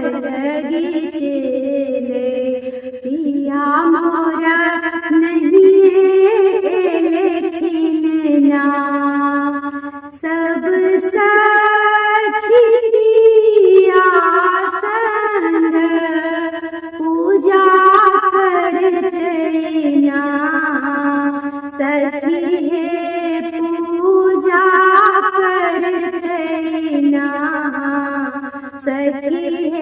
लगी छेले। पिया मोरा नहीं एलखिन ना। सब सखी पिया संग पूजा करते ना। सखी हे पूजा करते ना। सखी।